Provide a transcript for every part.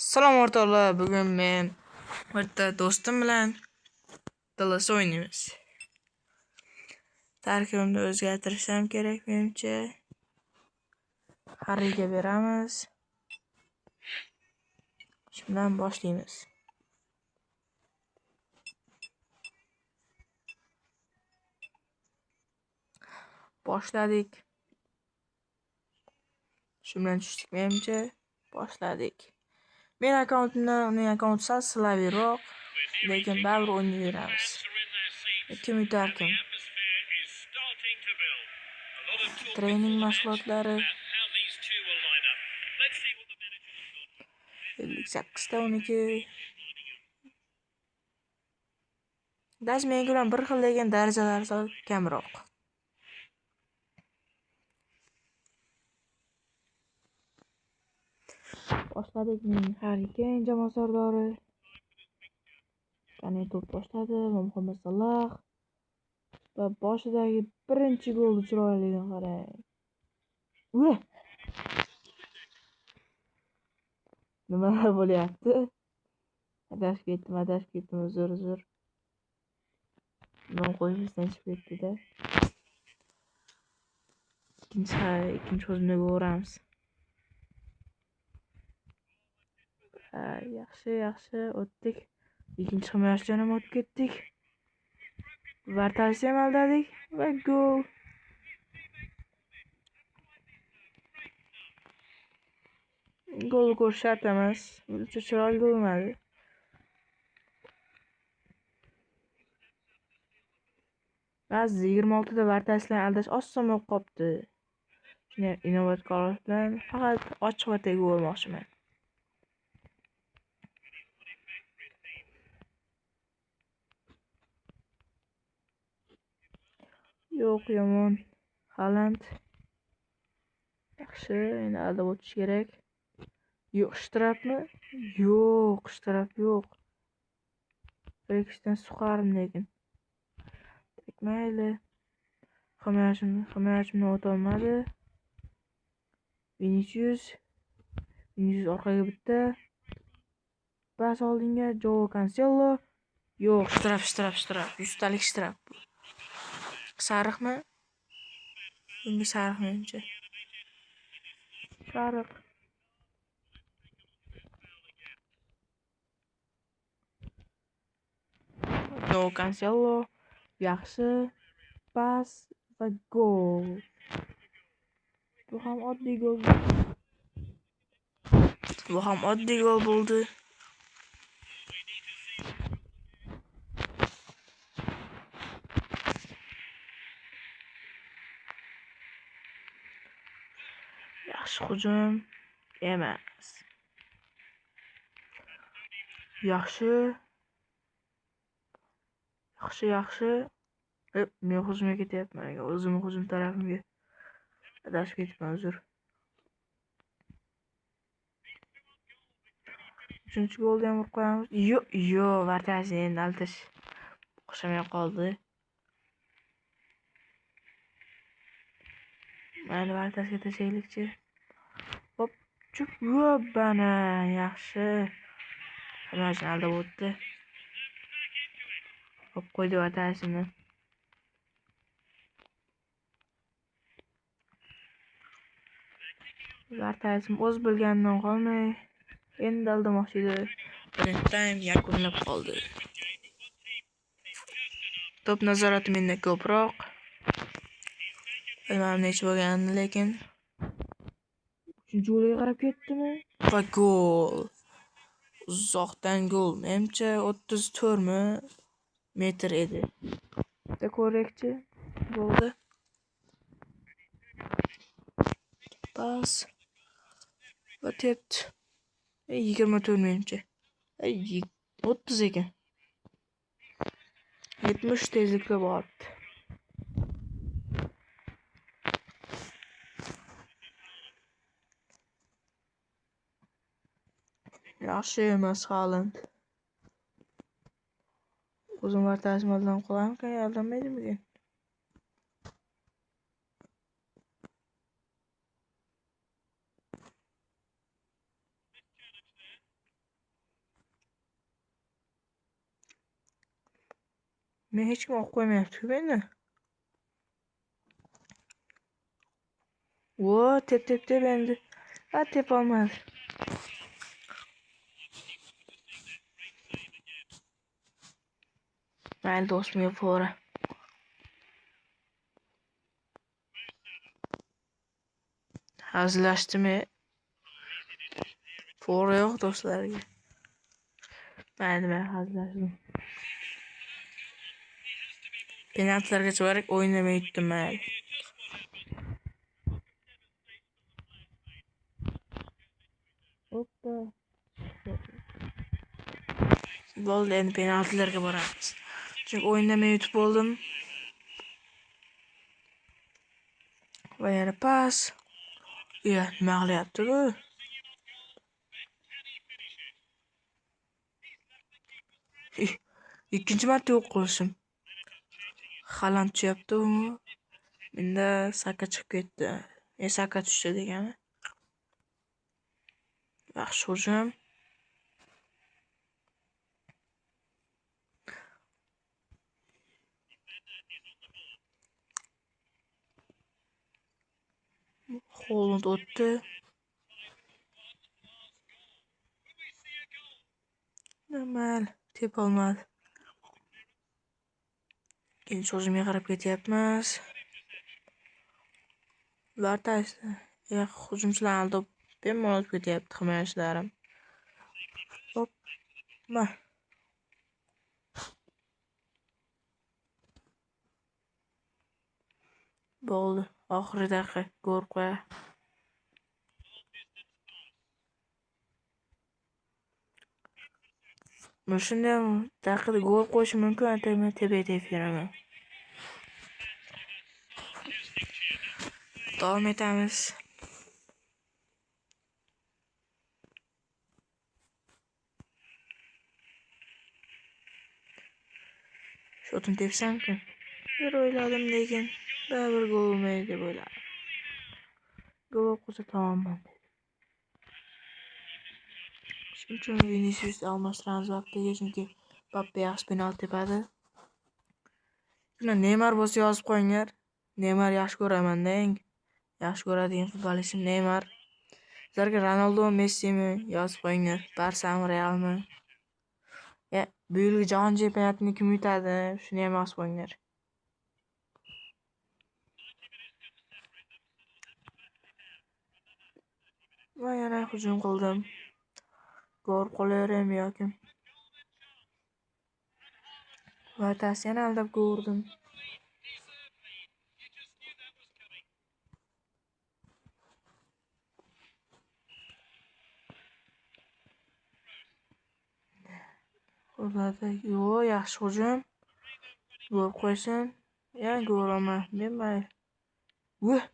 Salom o'rtoqlar, bugun men bitta do'stim bilan DLS o'ynaymiz. Tarkibimni o'zgartirishim kerak menimcha. Harriga beramiz. Shu bilan boshlaymiz. Boshladik. Shu bilan tushdik menimcha. Boshladik. Men akkauntimdan uning akkaunti sal silaviroq, lekin baribir o'ynayveramiz. Kim yutarkin? Trening mashg'ulotlari 58 ta 12. Даже meniki bilan bir xil, lekin darajalari sal kamroq. Boshladik. Men Harri Kane jamoa sardori. Qani to'p boshladi va Muhammad Salah va boshidagi birinchi golni chiroyligini qarang. Uy! Nimalar bo'lyapti? Adashib ketdim, adashib ketdim, uzr, uzr. Nom qo'yishdan chiqib ketdi-da. Ikkinchi hujumda gol uramiz. Yaxshi, yaxshi, o'tdik. Ikkinchi himoyachidan ham o'tib ketdik. Vartalishni ham aldadik va gol. Gol ko'rish shart emas. Uncha chiroyli bo'lmadi. Ba'zi 26 da vartalishni aldash oson bo'lib qopti. Shuni innovatkorlik bilan faqat ochiq va teg bo'lmoqchiman. Yo'q, yomon. Haaland. Yaxshi, endi aldab o'tish kerak. Yo'q, shtrafmi? Yo'q, shtraf yo'q. Rekishdan suqarim lekin. Mayli. Himoyachimni o'ta olmadi. Vinicius. Vinicius orqaga bitta. Pas oldinga Joao Cancelo. Yo'q, shtraf, shtraf, shtraf. 100 talik shtraf bu. Sariqmi? Bunga sariq menimcha. Sariq. Joao Cancelo. Yaxshi pas va gol. Bu ham oddiy gol. Bu ham oddiy gol bo'ldi. Yaxshi hujum emas. Yaxshi. Yaxshi, yaxshi. Men hujumga ketyapman. O'zim hujum tarafimga adashib ketibman, uzr. Uchinchi golni ham urib qo'yamiz. Yo'q, yo'q, vartashni endi aldash o'xshamay qoldi. Mayli, vartashga tashlaylikchi. Hop, chup, bana, yaxshi. Himoyachini aldab o'tdi. Hop, qo'ydi vartashini. Vartashim o'z bilganidan qolmay endi aldamoqchi edi. Birinchi taym yakunlab qoldi. To'p nazorati menda ko'proq. Bilmadim necha bo'lganini, lekin uchinchi golga qarab ketdimi? Va gol. Uzoqdan gol. Menimcha 34 metr edi. Bitta ko'raylikchi bo'ldi. Pas va tepdi. 24 menimcha. 30 ekan. 70 tezlikda boribdi. Yaxshi emas Haaland. O'zim vartashim aldanib qolarmikan, aldanmaydimikan? Men hech kim olib qo'ymayapti-ku meni. Vo, tep tep tep endi. Ha, tepolmadi. Mayli do'stimga fora. Hazillashdimi? Fora yo'q do'stlarga. Mayli, men hazillashdim. Penaltilargacha borib o'yinda men yutdim mayli. Hoppa. Bo'ldi, endi penaltilarga boramiz. Chunki o'yinda men yutib bo'ldim. Va yana pas. Ya, nima qilyapti bu? Ikkinchi marta yo'q qilishim. Haaland tushyapti u. Menda Saka chiqib ketdi. Saka tushdi degani. Yaxshi hujum. Haaland o'tdi. Mayli, tepolmadi. Ikkinchi hujumga qarab ketyapmiz. Vartasi hujumchilarni aldab bemalol o'tib ketyapti himoyachilarim. Hop. Ma. Bo'ldi. Oxirgi daqiqa gol qo'ya. Shunday daqiqada gol qo'yishim mumkin, men tepaga tepib beraman. Davom etamiz. Shotini tepsamkin? Bir o'yladim, lekin baribir gol bo'lmaydi deb o'yladim. Gol bo'lib qolsa tamomman dedim. Shuning uchun Viniciusni almashtiramiz Mbappega, chunki Mbappe yaxshi penalti tepadi. Shunda Neymar bo'lsa yozib qo'yinglar. Neymar yaxshi ko'raman-da, eng yaxshi ko'radigan futbolistim Neymar. Sizlarga Ronaldo, Messimi yozib qo'yinglar. Barsami, Realmi? Ya, bu yilgi jahon chempionatini kim yutadi? Shuni ham yozib qo'yinglar. Va yana hujum qildim. Gol qo'yaveraymi yoki? Va yana aldab ko'rdim. Ularda yo'q, yaxshi hujum. Gol qo'ysin. Yana gol olma. Men mayli. Voh.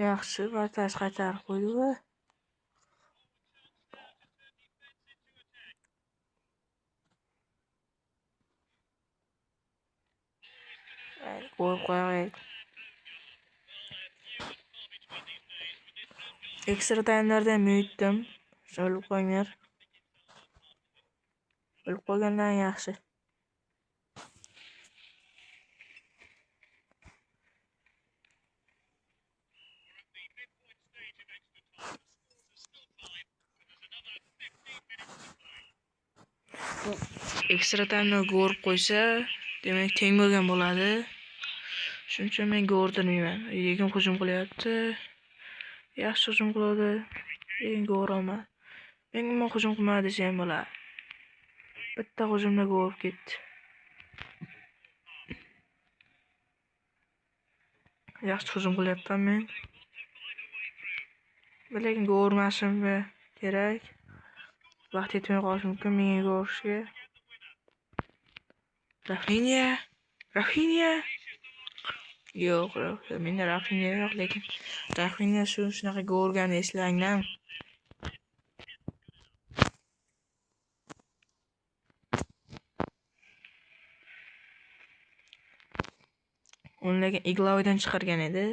Yaxshi, Vartas qaytarib qo'ydi va gol qo'yaylik. Ekstra taymlarda men yutdim. O'lib qo'yinglar. O'lib qolgandan yaxshi. Ekstra taymda gol qo'ysa, demak teng bo'lgan bo'ladi. Shuning uchun men gol urdirmayman. Lekin hujum qilyapti. Yaxshi hujum qiladi. Lekin gol olmadi. Men umuman hujum qilmadi desam bo'ladi. Bitta hujumda gol urib ketdi. Yaxshi hujum qilyapman men. Lekin gol urmashim kerak. Vaqt yetmay qolishi mumkin menga gol urishga. Rafinha, Rafinha. Yo'q, menda Rafinha yo'q, lekin Rafinha shunaqa gol urganini eslanglar. Uni lekin iglovidan chiqargan edi.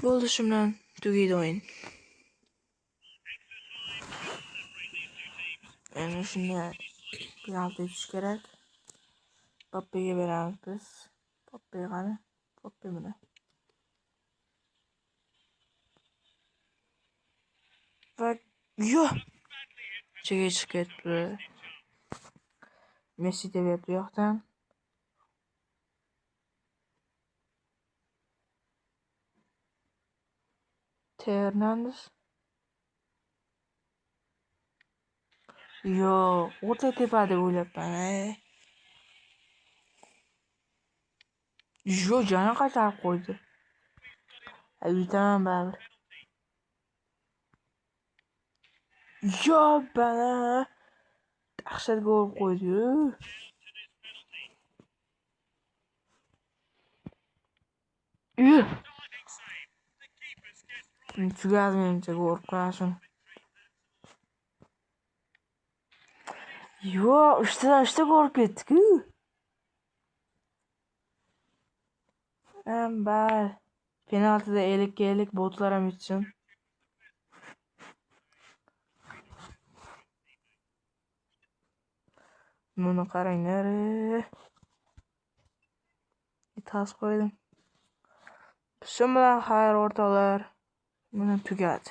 Bo'ldi, shu bilan tugaydi o'yin. Endi shunda Penalti yutish kerak. Pappega beramiz biz. Pappe qani? Pappe bilan. Va yo'q. Chega chiqib ketdi. Messi tepyapti bu yoqdan. Hernandez. Yo'q, o'rta tepa deb o'ylabman. Yo'q, jani qaytarib qo'ydi. Yutaman baribir. Yo bana. Dahshat gol qo'ydi-yu. Tugadi menimcha gol qo'yashim. Yo'q, uchtadan uchta gol ketdi-ku. Bar. Penaltida 50-50 botlar ham yutsin. Buni qaranglar. Tas qo'ydim. Shu bilan xayr o'rtoqlar. Buni tugadi.